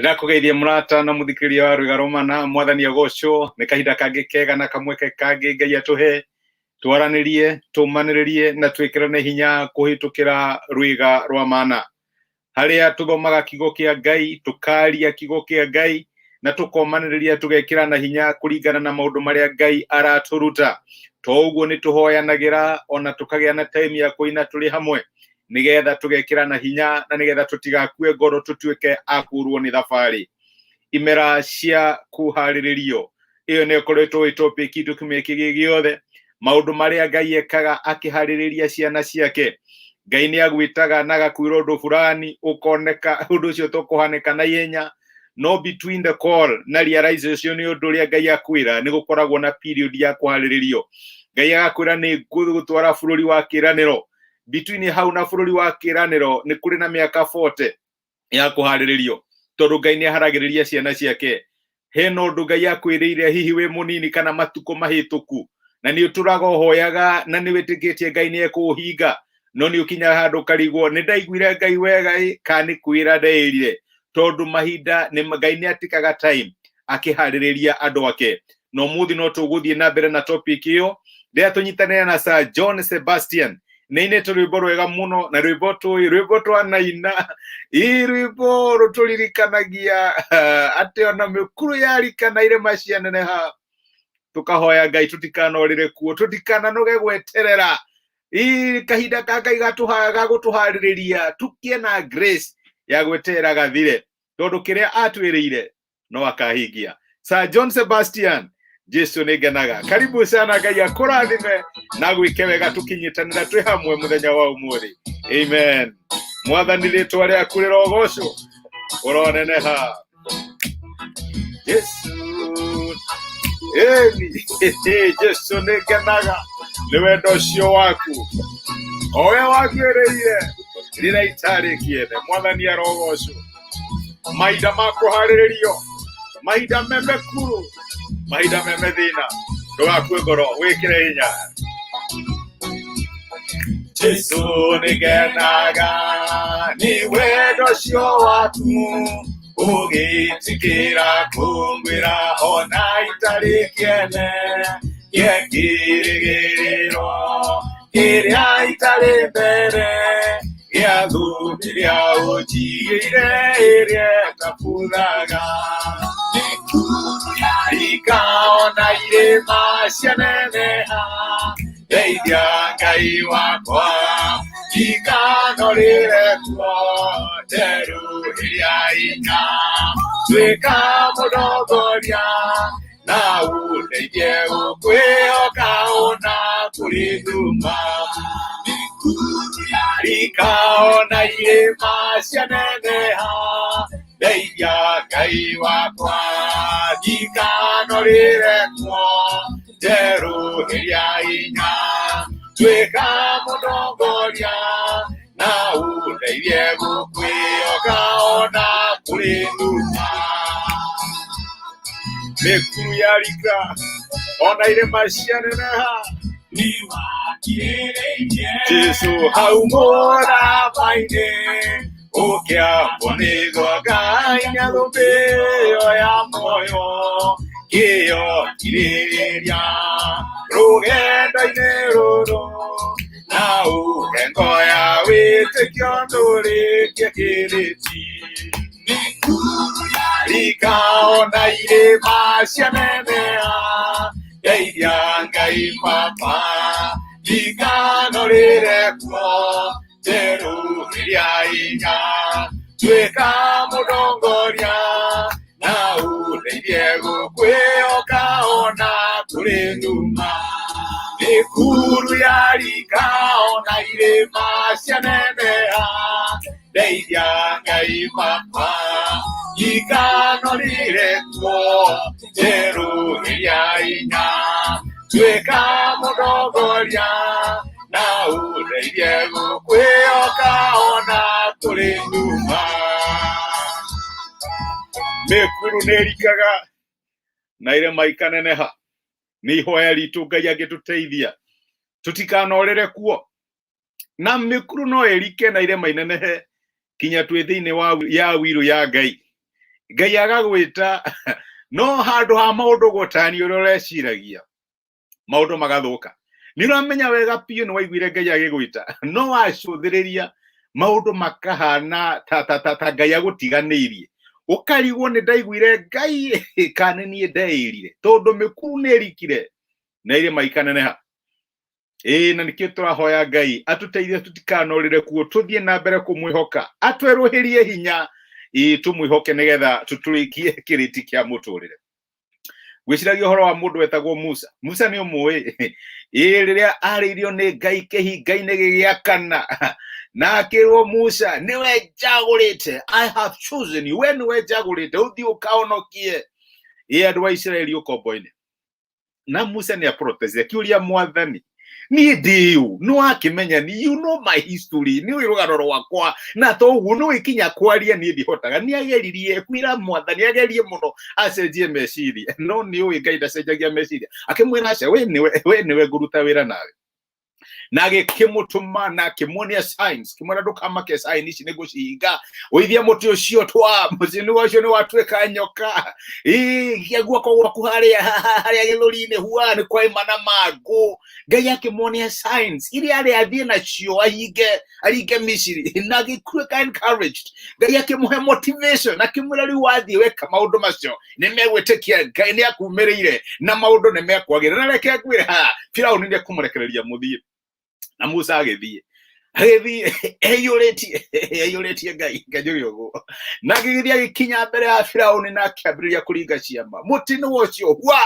Ndĩrakũgeithia mũrata na mũthikĩrĩria wa Rwĩga Rũmana, mwathani agocwo nĩ kahinda kangĩ kega na kamweke kangĩ Ngai atũhe twaranĩrie, tũmanĩrĩrie na twĩkĩrane hinya kũhĩtũkĩra Rwĩga rwa Mana, harĩa tũthomaga kiugo kĩa Ngai, tũkaria kiugo kĩa Ngai na tũkomanĩrĩria tũgekĩrana hinya kũringana na maũndũ marĩa Ngai aratũruta. To ũguo nĩ tũhoyanagĩra ona tũkagĩa na time ya kũina tũrĩ hamwe nigetha tũgekĩrana hinya na nigetha tũtigakue ngoro tũtuĩke a kũrwo nĩ thabarĩ. Imera cia kũharĩrĩrio ĩyo nĩ ĩkoretwo ĩ topic itũ kiumia gĩkĩ gĩothe, maũndũ marĩa Ngai ekaga akĩharĩrĩria ciana ciake. Ngai nĩ agwĩtaga na agakwĩra ũndũ fulani ũkoneka ũndũ ũcio tũkũhanĩka na ihenya, no between the call na realization nĩ ũndũ ũrĩa Ngai akwĩra nĩ gũkoragwo na period ya kũharĩrĩrio. Ngai agakwĩra nĩ ngũgũtwara bũrũri wa kĩĩranĩro, between hau na bũrũri wa kĩĩranĩro nĩ kũrĩ na mĩaka 40 ya kũharĩrĩrio, tondũ Ngai nĩ aharagĩrĩria ciana ciake. Hena ũndũ Ngai akwĩrĩire hihi wĩ mũnini kana matukũ mahĩtũku, na nĩ ũtũraga ũhoyaga na nĩ wĩtĩkĩtie Ngai nĩ ekũũhinga, no nĩ ũkinyaga handũ ũkarigwo nĩ ndaiguire Ngai wega ĩ kana nĩ kwĩra ndeĩrire, tondũ mahinda nĩ Ngai nĩ atĩkaga time akĩharĩrĩria andũ ake. Na ũmũthĩ no tũgũthiĩ na mbere na topic ĩyo rĩrĩa tũnyitanĩra na Sir John Sebastian. Nĩ ainĩte rwĩmbo rwega mũno na rwĩmbo tũĩ, rwĩmbo twanaina, ĩ rwĩmbo rũtũririkanagia atĩ ona mĩkuru yarika na irĩma cianeneha, tũkahoya Ngai tũtikanorĩre kuo, tũtikananoge gweterera ĩ kahinda ka Ngai ga gũtũharĩrĩria, tũkĩe na grace ya gweterera gathire, tondũ kĩrĩa atwĩrĩire no akahingia. Sir John Sebastian, Jesu nĩ ngenaga. Karibu sana, Ngai akũrathime na gwĩke wega tũkinyitanĩra twĩ hamwe mũthenya wa ũmũthĩ. Amen. Mwathani rĩtwa rĩaku rĩrogocwo, ũroneneha. Jesu ĩni Jesu nĩ ngenaga nĩ wendo ũcio waku o we wanguĩrĩire rĩrĩa itarĩ kĩene. Mwathani arogocwo. Mahinda ma kũharĩrĩrio, mahinda me mĩkuru, mahinda me mĩthĩna, ndũgakue ngoro, wĩkĩre hinya. Jesu nĩ ngenaga nĩ wendo ũcio waku ũgĩtĩkĩra kũngwĩra ona itarĩ kĩene gĩa kĩrĩgĩrĩro kĩrĩa itarĩ mbere gĩa thũmbĩ ĩrĩa ũnjigĩire ĩrĩa ĩtabuthaga. Rika ona irĩma cianeneha, ndeithia Ngai wakwa ndikanorĩre kuo nderũhĩria hinya. Tuĩka mũndongoria na ũndeithie gũkwĩhoka ona kũrĩ nduma. Rika ona irĩma cianeneha, ndeithia Ngai wakwa ndikanorĩre kuo nderũhĩria hinya. Tuĩka mũndongoria na ũndeithie gũkwĩhoka ona kũrĩ nduma. Mĩkuru ya rika ona irĩma cianeneha, Jesu hau mũtharaba-inĩ ũkĩambwo nĩ Ngai nĩathũmbĩ ĩyo ya muoyo kĩyo kirĩrĩria rũgendo-inĩ rũrũ na ũhe ngo ya wĩtĩkio ndũrĩkie kĩrĩti. Rika ona irĩma cianeneha, ndeithia Ngai baba ndikanorĩre kuo njerũhĩria hinya. Tuĩka mũndongoria na ũndeithie gũkwĩhoka ona kũrĩ nduma. Mĩkuru ya rika ona irĩma cianeneha, ndeithia Ngai baba ndikanorĩre kuo njerũhĩria hinya. Tuĩka mũndongoria na ũndeithie gũkwĩhoka ona kũrĩ nduma. Mĩkuru nĩ ĩrikaga na irĩma ikaneneha. Nĩ ihoya ritũ Ngai angĩtũteithia tũtikanorĩre kuo. Na mĩkuru no ĩrike na irĩma inenehe kinya twĩ thĩinĩ wa ya wiru ya Ngai. Ngai agagwĩta no handũ ha maũndũ gũtani ũrĩa ũreciragia, maũndũ magathuka. Nĩ ũramenya wega biũ nĩ waiguire Ngai agĩgwĩta, no wacũthĩrĩria maũndũ makahana ta Ngai agũtiganĩirie, ũkarigwo nĩ ndaiguire Ngai kana nĩ niĩ ndeĩrire, tondũ mĩkuru nĩ ĩrikire na irĩma ikaneneha. Ĩĩ, na nĩkĩo tũrahoya Ngai atũteithie tũtikanorĩre kuo, tũthiĩ na mbere kũmwĩhoka, atwerũhĩrie hinya, ĩĩ, tũmwĩhoke nĩgetha tũtũrĩkie kĩrĩti kĩa mũtũrĩre. Gwĩciragia ũhoro wa mũndũ wetagwo Musa. Musa nĩ ũmũĩ, ĩĩ, rĩrĩa arĩirio nĩ Ngai kĩhinga-inĩ gĩgĩakana na akĩrwo, Musa, nĩwe njagũrĩte, I have chosen you, we nĩwe njagũrĩte ũthiĩ ũkahonokie ĩĩ andũ a Isiraeli ũkombo-inĩ. Na Musa nĩ aprotest akiũria Mwathani, niĩ ndĩũ? Nĩ wakĩmenya ni, you know my history, nĩ ũĩ rũgano rwakwa, na to ũguo nĩ ũĩ kinya kwaria niĩ ndihotaga. Nĩ ageririe kwĩra Mwathani agerie mũno acenjie meciria, no nĩ ũĩ Ngai ndacenjagia meciria. Akĩmwĩra, aca, we nĩwe ngũruta wĩra nawe. Na agĩkĩmũtũma na akĩmuonia signs, kĩmwĩra, ndũkamake, sign ici nĩ ngũcihinga, ũithia mũtĩ ũcio twa mũtĩ ũcio nĩ watuĩka nyoka, ĩĩ, guoko gwaku harĩa gĩthũri-inĩ hua nĩ kwaima na mangũ. Ngai akĩmuonia signs iria arĩ athiĩ nacio ahinge aringe Misiri, na agĩtuĩka encouraged. Ngai akĩmũhe motivation, akĩmwĩra, rĩu wathiĩ weka maũndũ macio nĩ megwĩtĩkia Ngai nĩ akumĩrĩire na maũndũ nĩ mekwagĩra. Na reke ngwĩre, ha Firaũni nĩ ekũmũrekereria mũthiĩ. Na Musa agĩthiĩ eyũrĩtie Ngai ngenjũge ũguo, na agĩgĩthiĩ agĩkinya mbere ya Firaũni na akĩambĩrĩria kũringa ciama. Mũtĩ nĩ ũcio hua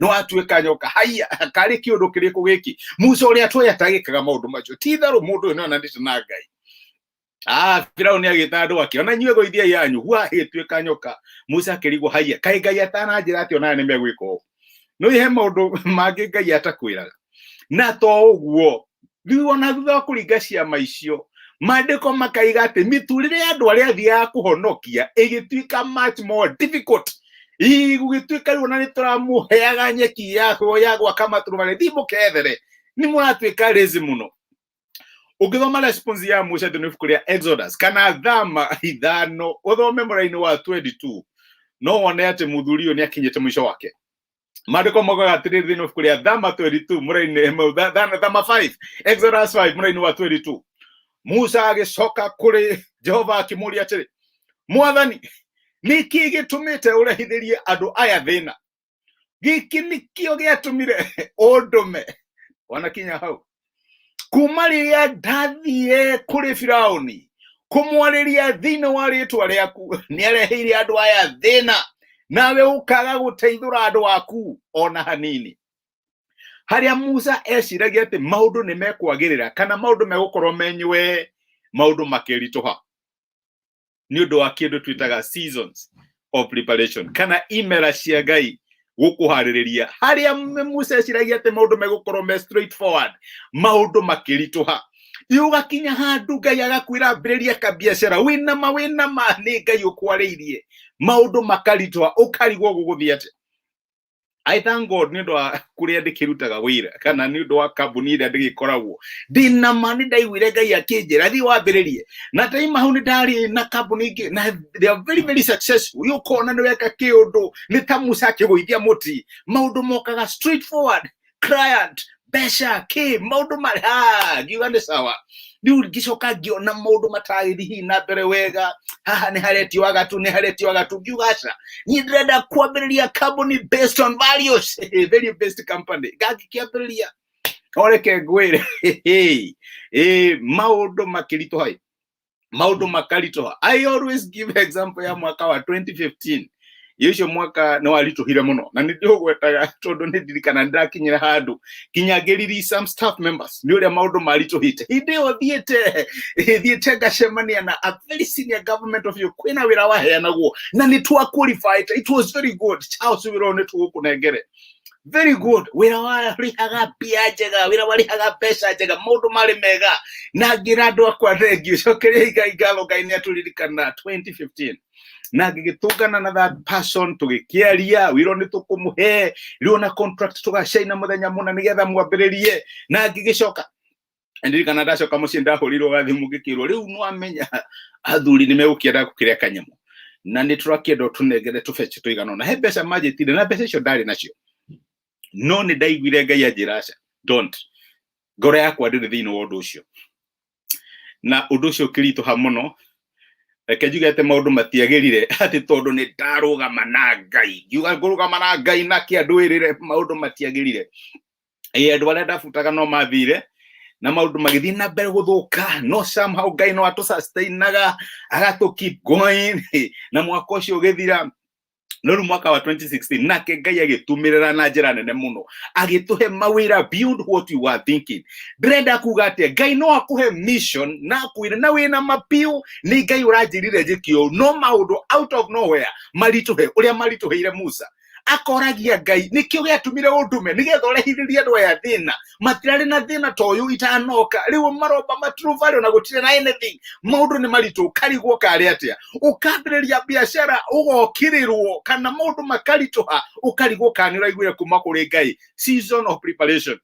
nĩ watuĩka nyoka. Haiya, karĩ kĩũndũ kĩrĩkũ gĩkĩ? Musa ũrĩa tũĩ atagĩkaga maũndũ macio, ti itherũ mũndũ ũyũ nĩ onanĩte na Ngai. Ah, Firaũni agĩta andũ ake, ona inyuĩ gũithiai yanyu, hua ĩgĩtuĩka nyoka. Musa akĩrigwo, haiya, kaĩ Ngai atananjĩra atĩ onaya nĩ megwĩka ũũ? No ihe maũndũ mangĩ Ngai atakwĩraga. Na to ũguo rĩu, ona thutha wa kũringa ciama icio, maandĩko makaiga atĩ mĩtũrĩre ya andũ arĩa athiaga kũhonokia ĩgĩtuĩka much more difficult. Ii, gũgĩtuĩka rĩu ona nĩ tũramũheaga nyeki ya gwaka maturubarĩ, thiĩ mũkethere, nĩ mũratuĩka lazy mũno. Ũngĩthoma response ya Musa thĩinĩ wa ibuku rĩa Exodus kana Thama 5, ũthome mũraini wa 22, no wone atĩ mũthuri ũyũ nĩ akinyĩte mũico wake. Maandĩko maugaga atĩrĩrĩ thĩinĩ wa ibuku rĩa Thama 22 mũraini Thama 5, Exodus 5 mũraini wa 22, Musa agĩcoka kũrĩ Jehova akĩmũũria atĩrĩ, Mwathani, nĩ kĩĩ gĩtũmĩte ũrehithĩrie andũ aya thĩna? Gĩkĩ nĩkĩo gĩatũmire ũndũme wanakinya hau. Kuma rĩrĩa ndathire kũrĩ Firaũni kũmwarĩria thĩinĩ wa rĩtwa rĩaku, nĩ areheire andũ aya thĩna, nawe ũkaga gũteithũra andũ aku ona hanini. Harĩa Musa eciragia atĩ maũndũ nĩ mekwagĩrĩra kana maũndũ megũkorwo menywe, maũndũ makĩritũha nĩ ũndũ wa kĩndũ twĩtaga seasons of preparation kana imera cia Ngai gũkũharĩrĩria. Harĩa Musa eciragia atĩ maũndũ megũkorwo me straight forward, maũndũ makĩritũha. Ũgakinya handũ Ngai agakwĩra ambĩrĩria kabiacara, wĩnama nĩ Ngai ũkwarĩirie, maũndũ makaritũha, ũkarigwo gũgũthiĩ atĩa. I thank God nĩ ũndũ wa kũrĩa ndĩkĩrutaga wĩra kana nĩ ũndũ wa kambuni ĩrĩa ndĩgĩkoragwo ndĩna ma nĩ ndaiguire Ngai akĩnjĩra thiĩ wambĩrĩrie, na taima hau nĩ ndarĩ na kambuni ingĩ na they are very very successful. Rĩu ũkona nĩ weka kĩũndũ nĩ ta Musa akĩgũithia mũti, maũndũ mokaga straight forward, client, mbeca, kĩ maũndũ marĩ ha ngiuga nĩ sawa. Rĩu ngĩcoka ngĩona maũndũ matagĩthiĩ hihi na mbere wega, haha nĩ haretio agatu, nĩ haretio agatu, ngiuga aca, niĩ ndĩrenda kwambĩrĩria company based on values, value based company. Ngangĩkĩambĩrĩria, oreke ngwĩre, ĩ maũndũ makĩritũha, maũndũ makaritũha. I always give example ya mwaka wa 2015. Ũcio mwaka nĩ waritũhire mũno na nĩ ndĩũgwetaga tondũ nĩ ndirikana nĩ ndakinyire handũ nginya ngĩriri some staff members nĩ ũrĩa maũndũ maritũhĩte. Hĩndĩ ĩyo thiĩte ngacemania na a very senior government of you, kwĩna wĩra waheanagwo na nĩ twa qualified. It was very good. Charles, wĩra ũyũ nĩ tũgũkũnengere, very good, wĩra warĩhaga mbia njega, wĩra warĩhaga mbeca njega, maũndũ marĩ mega. Na ngĩra andũ akwa, thengio, cokeria Ngai ngatho, Ngai nĩ atũririkana 2015. Na ngĩgĩtũngana na that person, tũgĩkĩaria wĩra nĩ tũkũmũhe rĩu na contract tũgacaina mũthenya mũna nĩgetha mwambĩrĩrie. Na ngĩgĩcoka ndirikana ndacoka mũciĩ, ndahũrirwo gathimũ ngĩkĩrwo, rĩu nĩwamenya athuri nĩ megũkĩenda gũkĩrĩa kanyamũ. Na nĩ tũrakĩenda ũtũnengere tũbeci tũigana ũna. He mbeca manjĩtire na mbeca icio ndarĩ nacio, no nĩ ndaiguire Ngai anjĩra aca, don't, ngoro yakwa ndĩrĩ thĩinĩ wa ũndũ ũcio. Na ũndũ ũcio ũkĩritũha mũno. Reke njuge atĩ maũndũ matiagĩrire atĩ tondũ nĩ ndarũgama na Ngai, ngiuga ngũrũgama na Ngai na kĩandũĩrĩre, maũndũ matiagĩrire. Ĩ andũ arĩa ndabutaga no mathire na maũndũ magĩthiĩ na mbere gũthũka, no somehow Ngai no atũsustainaga, agatũ keep going, na mwaka ũcio ũgĩthira. No rĩu mwaka wa 2016 nake Ngai agĩtumĩrĩra na njĩra nene mũno, agĩtũhe mawĩra beyond what you were thinking. Ndĩrenda kuga atĩa? Ngai no akũhe mission na akwĩre na wĩna mapiũ nĩ Ngai ũranjĩrire njĩke ũũ, no maũndũ out of nowhere maritũhe ũrĩa maritũhĩire Musa. Akoragia Ngai, nĩkĩo gĩatũmire ũndũme nĩgetha ũrehithĩrie andũ aya thĩna? Matirarĩ na thĩna ta ũyũ itanoka. Rĩu maromba maturubarĩ na gũtirĩ na anything, maũndũ nĩ maritũ, ũkarigwo karĩ atĩa. Ũkambĩrĩria biacara ũgokĩrĩrwo kana maũndũ makaritũha, ũkarigwo kana nĩ ũraiguire kuma kũrĩ Ngai. Season of preparation.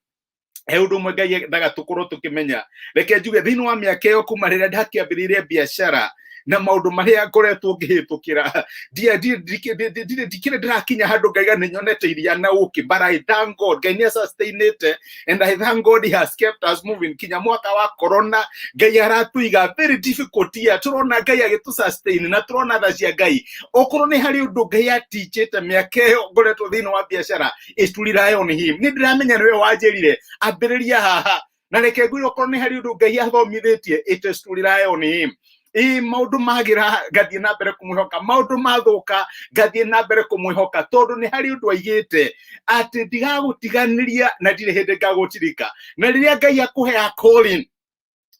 He ũndũ ũmwe Ngai endaga tũkorwo tũkĩmenya. Reke njuge, thĩinĩ wa mĩaka ĩyo kuma rĩrĩa ndakĩambĩrĩirie biacara na maũndũ marĩa ngoretwo ngĩhĩtũkĩra, ndirĩ ndĩrakinya handũ ngaiga nĩ nyonete iria na ũkĩ, but I thank God Ngai nĩ asustainĩte, and I thank God he has kept us moving kinya mwaka wa corona. Ngai aratũiga very difficult year, tũrona Ngai agĩtũ sustain na tũrona tha cia Ngai. Okorwo nĩ harĩ ũndũ Ngai atichĩte mĩaka ĩyo ngoretwo thĩinĩ wa biacara, is to rely on him. Nĩ ndĩramenya nĩwe wanjĩrire ambĩrĩria haha. Na reke ngwĩre, okorwo nĩ harĩ ũndũ Ngai athomithĩtie, it is to rely on him. Ĩ maũndũ magĩra, ngathiĩ na mbere kũmwĩhoka, maũndũ mathũka, ngathiĩ na mbere kũmwĩhoka, tondũ nĩ harĩ ũndũ aigĩte atĩ ndigagũtiganĩria na ndirĩ hĩndĩ ngagũtirika. Na rĩrĩa Ngai akũhea calling,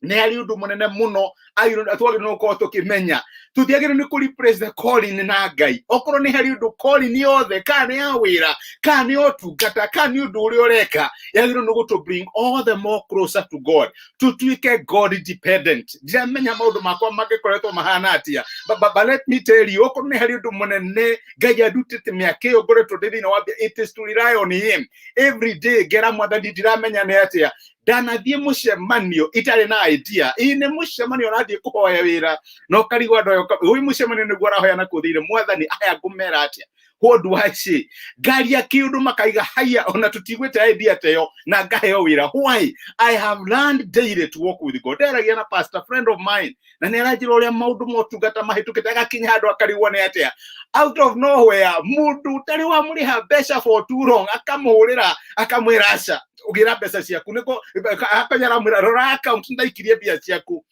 nĩ harĩ ũndũ mũnene mũno twagĩrĩirwo gũkorwo tũkĩmenya. Tũtiagĩrĩirwo nĩ kũ replace the calling na Ngai. Okorwo nĩ harĩ ũndũ, calling yothe, kana nĩ ya wĩra, kana nĩ ya ũtungata, kana nĩ ũndũ ũrĩa ũreka, yagĩrĩirwo nĩ gũtũ bring all the more closer to God, tũtuĩke God dependent. Ndiramenya maũndũ makwa mangĩkoretwo mahana atĩa, but let me tell you, okorwo nĩ harĩ ũndũ mũnene Ngai andutĩte mĩaka ĩyo ngoretwo ndĩ thĩinĩ wa, it is to rely on him every day. Ngera Mwathani, ndiramenya nĩ atĩa. Ndanathiĩ mũcemanio itarĩ na idea ĩ nĩ mũcemanio ũrathiĩ kũhoya wĩra, na ũkarigwo andũ aya ũyũ mũcemanio nĩguo arahoya na kũthĩire. Mwathani, aya ngũmera atĩa? What do I say? Ngaria kĩũndũ makaiga haya, ona tũtigwĩte idea ta ĩyo, na ngaheo wĩra. Why? I have learned daily to walk with God. Nderagia na pastor friend of mine na nĩ aranjĩra ũrĩa maũndũ motungata mahĩtũkĩte, agakinya handũ akarigwo nĩ atĩa. Out of nowhere, mũndũ ũtarĩ wamũrĩha mbeca for too long akamũhũrĩra, akamwĩra, aca, ũgĩra mbeca ciaku nĩko akanya, aramwĩra, rora account, ndaikirie mbia ciaku.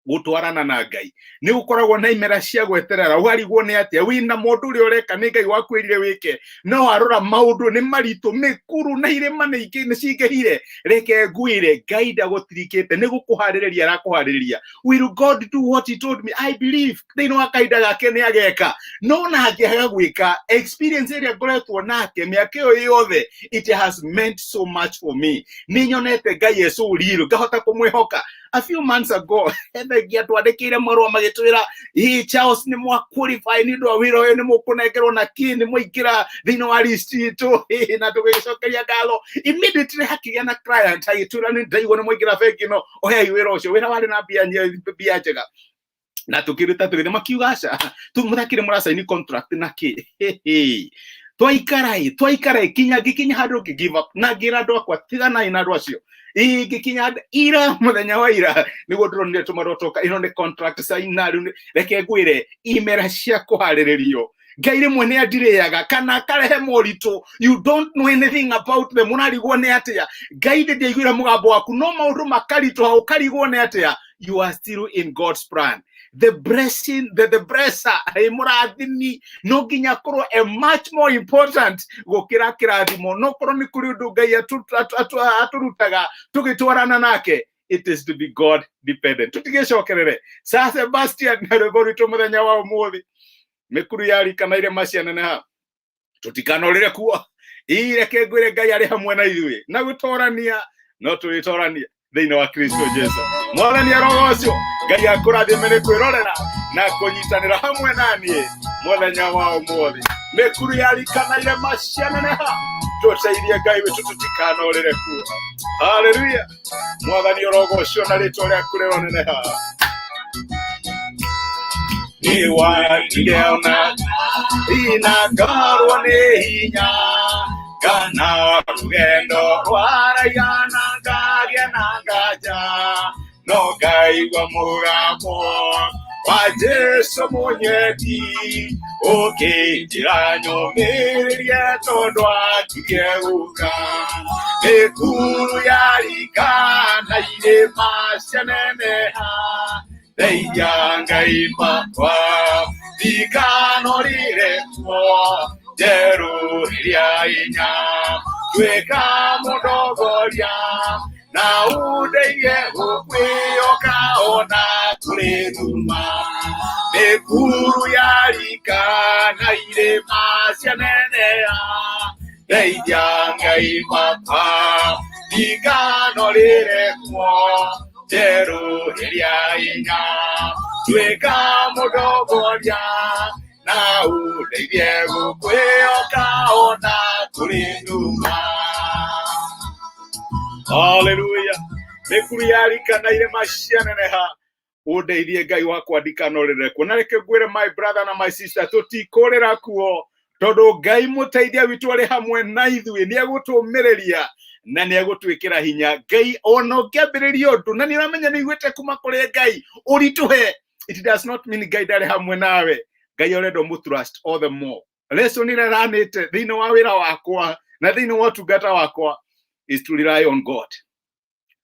Gũtwarana na Ngai nĩ gũkoragwo na imera cia gweterera, ũgarigwo nĩ atĩa wĩna mũndũ ũrĩa ũreka nĩ Ngai wakwĩrire wĩke, no warora maũndũ nĩ maritũ, mĩkuru na irĩma nĩ ingĩ nĩ cingĩhire. Reke ngwĩre, Ngai ndagũtirikĩte, nĩ gũkũharĩrĩria arakũharĩrĩria. Will God do what he told me? I believe thĩinĩ wa kahinda gake nĩ ageka, no na angĩaga gwĩka, experience ĩrĩa ngoretwo nake mĩaka ĩyo yothe, it has meant so much for me. Nĩ nyonete Ngai e so real, ngahota kũmwĩhoka. A few months ago, bengi atwandĩkĩire marũa magĩtwĩra, ĩ Charles, nĩ mwa qualify nĩ ũndũ wa wĩra ũyũ, nĩ mũkũnengerwo na kĩ, nĩ mwaingĩra thĩinĩ wa list itũ. Na tũgĩcokeria ngatho. Immediately hakĩgĩa na client agĩtwĩra, nĩ ndaigua nĩ mwaingĩra bengi ĩno, ohei wĩra ũcio. Wĩra warĩ na mbia njega, na tukĩruta tũgĩthiĩ, makiuga aca, mũtakĩrĩ mũracaini contract na kĩ. Twaikara twaikara kinya ngĩkinya handũ ngĩ give up na ngĩra andũ akwa, tiganai na andũ acio. Ĩ ngĩkinya ira, mũthenya wa ira nĩguo ndĩronire tũmarũa twoka, ĩno nĩ contract sign. Na rĩu reke ngwĩre, imera cia kũharĩrĩrio, Ngai rĩmwe nĩ andirĩaga kana akarehe moritũ. You don't know anything about them, ũrarigwo nĩ atĩa. Ngai ndĩ ndiaiguire mũgambo waku, no maũndũ makaritũha, ũkarigwo nĩ atĩa. You are still in God's plan. The blessing, the blesser, ĩ mũrathimi no nginya akorwo a much more important gũkĩra kĩrathimo. No korwo nĩ kũrĩ ũndũ Ngai atũrutaga tũgĩtwarana nake, it is to be God dependent. Tũtigĩcokerere Sir Sebastian na rwĩmbo rwitũ mũthenya wa ũmũthĩ, mĩkuru yarika na irĩma cianeneha, tũtikanorĩre kuo. Ĩ reke ngwĩre, Ngai arĩ hamwe na ithuĩ, na gũtorania no tũrĩtorania thĩinĩ wa Kristo Jesu. Mwathani arogocwo. Ngai akũrathime nĩ kwĩrorera na kũnyitanĩra hamwe na niĩ mũthenya wa ũmũthĩ. Mĩkuru yarika na irĩma cianeneha, tũteithie Ngai witũ tũtikanorĩre kuo. Haleluya! Mwathani orogocwo na rĩtwa rĩaku rĩroneneha. Nĩ watire ona inangarwo nĩ hinya kana rũgendo rwaraiha na ngagĩa na nganja no ngaigua mũgambo wa Jesũ mũnyendi ũkĩnjĩra nyũmĩrĩrie tondũ akirie gũka mĩkuru yarika na irĩma cianeneha ndeithia Ngai makwa ndikanorire kuo njerũhĩria hinya tuĩka mũndongoria na ũndeithie gũkwĩhoka ona kũrĩ nduma mĩkuru yarika na irĩma cianeneha ndeithia Ngai makwa ndikanorire kuo njerũhĩria hinya tuĩka mũndongoria na ũndeithie gũkwĩhoka ona kũrĩ nduma. Haleluya. Mĩkuru yarika na irĩma cianeneha ũndeithie Ngai wakwa ndikanorĩre kuo. Na reke ngwĩre my brother na my sister, tũtikũrĩra kuo tondũ Ngai mũteithia witũ arĩ hamwe na ithuĩ, nĩ egũtũmĩrĩria na nĩ egũtwĩkĩra hinya. Ngai ona ũngĩambĩrĩria ũndũ na nĩ ũramenya nĩ ũiguĩte kuma kũrĩ Ngai ũritũhe, it does not mean Ngai ndarĩ hamwe nawe. Ngai ũrenda ũmũ trust all the more. Lesson ĩrĩa ĩranĩte thĩinĩ wa wĩra wakwa na thĩinĩ wa ũtungata wakwa is to rely on God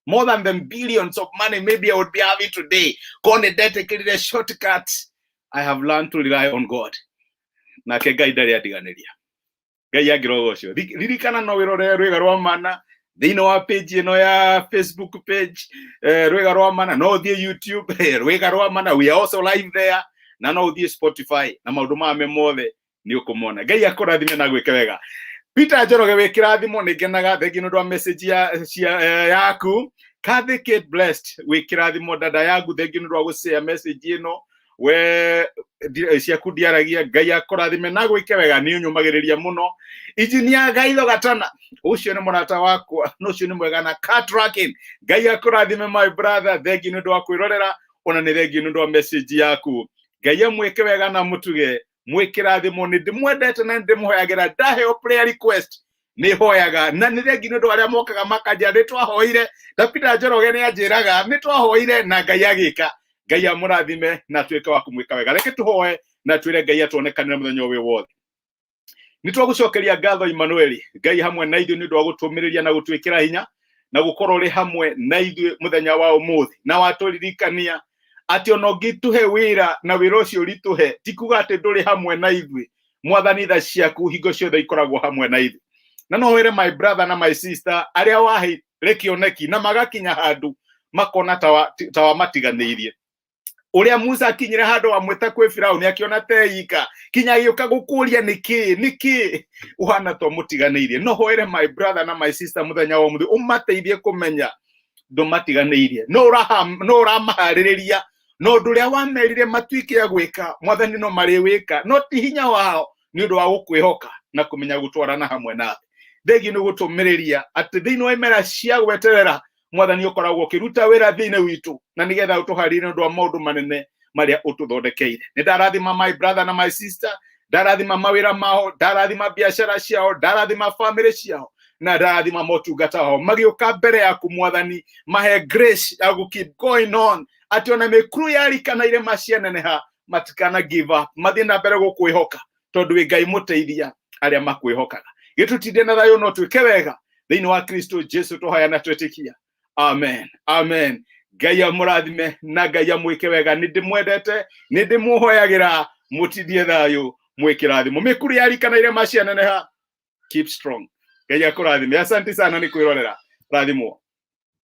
more than the billions of money maybe I would be having today. Kone ndetĩkĩrire shortcut. I have learned to rely on God. Nake Ngai ndarĩ andiganĩria. Ngai angĩrogocwo. Ririkana no wĩrorere Rwĩga rwa Mana thĩinĩ wa page ĩno ya Facebook page, Rwĩga rwa Mana, no ũthiĩ YouTube, Rwĩga rwa Mana, we are also live there, na no ũthiĩ Spotify na maũndũ maya me mothe nĩ ũkũmona. Ngai akũrathime na gwĩke wega. Peter Njoroge wĩ kĩrathimo, nĩ ngenaga thengi nĩ ũndũ wa message ya, cia, yaku. Kathy Kate Blessed wĩ kĩrathimo dada yangu, thengi nĩ ũndũ wa gũshare message ĩno we ciaku ndiaragia. Ngai akũrathime na gwĩke wega, nĩ ũnyũmagĩrĩria mũno. Engineer Gaitho Gatana, ũcio nĩ mũrata wakwa na ũcio nĩ mwega na car tracking. Ngai akũrathime my brother, thengi nĩ ũndũ wa kwĩrorera ona nĩ thengi nĩ ũndũ wa message yaku. Ngai amwĩke wega na mũtuge mwĩ kĩrathimo. Nĩ ndĩmwendete na nĩ ndĩmũhoyagĩra. Ndaheo prayer request nĩ hoyaga, na nĩ thengi nĩ ũndũ arĩa mokaga makanjĩra nĩ twahoire, ta Peter Njoroge nĩ anjĩraga nĩ twahoire na Ngai agĩka. Ngai amũrathime na atuĩke wa kũmwĩka wega. Reke tũhoe na twĩre Ngai atuonekanĩre mũthenya ũyũ wothe. Nĩ twagũcokeria ngatho Emmanuel, Ngai hamwe na ithuĩ, nĩ ũndũ wa gũtũmĩrĩria na gũtwĩkĩra hinya na gũkorwo ũrĩ hamwe na ithuĩ mũthenya wa ũmũthĩ, na watũririkania atĩ ona ũngĩtũhe wĩra na wĩra ũcio ũritũhe, ti kuga atĩ ndũrĩ hamwe na ithuĩ. Mwathani, tha ciaku hingo ciothe ikoragwo hamwe na ithuĩ. Na no wĩre my brother na my sister arĩa waheire kĩoneki na magakinya handũ makona ta wamatiganĩirie, ũrĩa Musa akinyire handũ amwĩta kwĩ Firauni akĩona teika kinya agĩũka gũkũria nĩkĩ nĩkĩ ũhana to mũtiganĩirie. No hoere my brother na my sister mũthenya wa ũmũthĩ ũmateithie kũmenya ndũmatiganĩirie, no ũramaharĩrĩria no ũndũ ũrĩa wamerire matuĩke a gwĩka. Mwathani, no marĩwĩka no ti hinya wao, nĩ ũndũ wa gũkwĩhoka na kũmenya gũtwarana hamwe nawe. Thegi nĩ gũtũmĩrĩria atĩ thĩinĩ wa imera cia gweterera, Mwathani, ũkoragwo ũkĩruta wĩra thĩinĩ witũ na nĩgetha ũtũharĩrie nĩ ũndũ wa maũndũ manene marĩa ũtũthondekeire. Nĩ ndarathima my brother na my sister, ndarathima mawĩra mao, ndarathima biacara ciao, ndarathima family ciao na ndarathima motungata wao magĩũka mbere yaku. Mwathani, mahe grace ya gũ keep going on, atĩ ona mĩkuru yarika na irĩma cianeneha matikana give up, mathiĩ na mbere gũkwĩhoka tondũ wĩ Ngai mũteithia arĩa makwĩhokaga. Gĩtũtinde na thayũ no twĩke wega thĩinĩ wa Kristo Jesu tũhoya na twĩtĩkia, amen, amen. Ngai amũrathime na Ngai amwĩke wega. Nĩ ndĩmwendete, nĩ ndĩmũhoyagĩra, mũtindie thayũ, mwĩ kĩrathimo. Mĩkuru yarika na irĩma cianeneha, keep strong. Ngai akũrathime. Asante sana nĩ kwĩrorera, rathimwo.